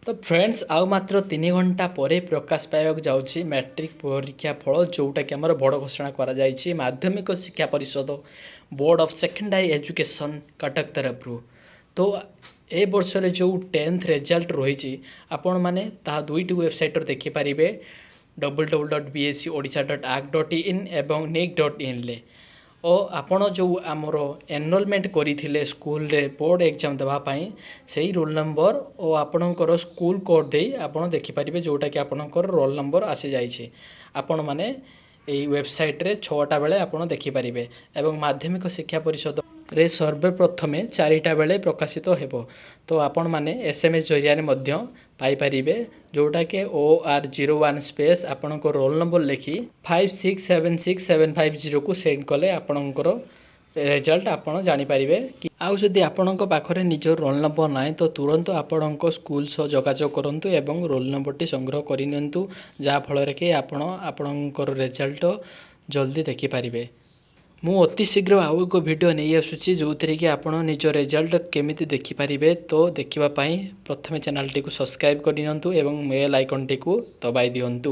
ତ ଫ୍ରେଣ୍ଡସ୍, ଆଉ ମାତ୍ର 3 ଘଣ୍ଟା ପରେ ପ୍ରକାଶ ପାଇବାକୁ ଯାଉଛି ମ୍ୟାଟ୍ରିକ୍ ପରୀକ୍ଷା ଫଳ, ଯେଉଁଟାକି ଆମର ବଡ଼ ଘୋଷଣା କରାଯାଇଛି ମାଧ୍ୟମିକ ଶିକ୍ଷା ପରିଷଦ board of secondary education Cuttack ତରଫରୁ। ତ ଏ ବର୍ଷରେ ଯେଉଁ 10th result ରହିଛି, ଆପଣମାନେ ତାହା ଦୁଇଟି ୱେବସାଇଟ୍ରେ ଦେଖିପାରିବେ, ww.bseodisha.ac.in ଏବଂ nic.inରେ। ଓ ଆପଣ ଯେଉଁ ଆମର ଏନରୋଲମେଣ୍ଟ କରିଥିଲେ ସ୍କୁଲରେ ବୋର୍ଡ଼ ଏକ୍ଜାମ୍ ଦେବା ପାଇଁ, ସେଇ ରୋଲ୍ ନମ୍ବର ଓ ଆପଣଙ୍କର ସ୍କୁଲ କୋଡ଼୍ ଦେଇ ଆପଣ ଦେଖିପାରିବେ, ଯେଉଁଟାକି ଆପଣଙ୍କର ରୋଲ୍ ନମ୍ବର ଆସିଯାଇଛି। ଆପଣମାନେ ଏଇ ୱେବସାଇଟ୍ରେ 6ଟା ବେଳେ ଆପଣ ଦେଖିପାରିବେ ଏବଂ ମାଧ୍ୟମିକ ଶିକ୍ଷା ପରିଷଦରେ ସର୍ବପ୍ରଥମେ 4ଟା ବେଳେ ପ୍ରକାଶିତ ହେବ। ତ ଆପଣମାନେ SMS ଜରିଆରେ ମଧ୍ୟ ପାଇପାରିବେ, ଯେଉଁଟାକି OR01 space ଆପଣଙ୍କ ରୋଲ୍ ନମ୍ବର ଲେଖି 5676750କୁ ସେଣ୍ଡ କଲେ ଆପଣଙ୍କର ରେଜଲ୍ଟ ଆପଣ ଜାଣିପାରିବେ କି। ଆଉ ଯଦି ଆପଣଙ୍କ ପାଖରେ ନିଜ ରୋଲ୍ ନମ୍ବର ନାହିଁ, ତ ତୁରନ୍ତ ଆପଣଙ୍କ ସ୍କୁଲ ସହ ଯୋଗାଯୋଗ କରନ୍ତୁ ଏବଂ ରୋଲ୍ ନମ୍ବରଟି ସଂଗ୍ରହ କରିନିଅନ୍ତୁ, ଯାହାଫଳରେ କି ଆପଣ ଆପଣଙ୍କର ରେଜଲ୍ଟ ଜଲ୍ଦି ଦେଖିପାରିବେ। ମୁଁ ଅତି ଶୀଘ୍ର ଆଉ ଏକ ଭିଡ଼ିଓ ନେଇ ଆସୁଛି, ଯେଉଁଥିରେ କି ଆପଣ ନିଜ ରେଜଲ୍ଟ କେମିତି ଦେଖିପାରିବେ। ତ ଦେଖିବା ପାଇଁ ପ୍ରଥମେ ଚ୍ୟାନେଲଟିକୁ ସବସ୍କ୍ରାଇବ୍ କରିନିଅନ୍ତୁ ଏବଂ ବେଲ୍ ଆଇକନ୍ଟିକୁ ଦବାଇ ଦିଅନ୍ତୁ।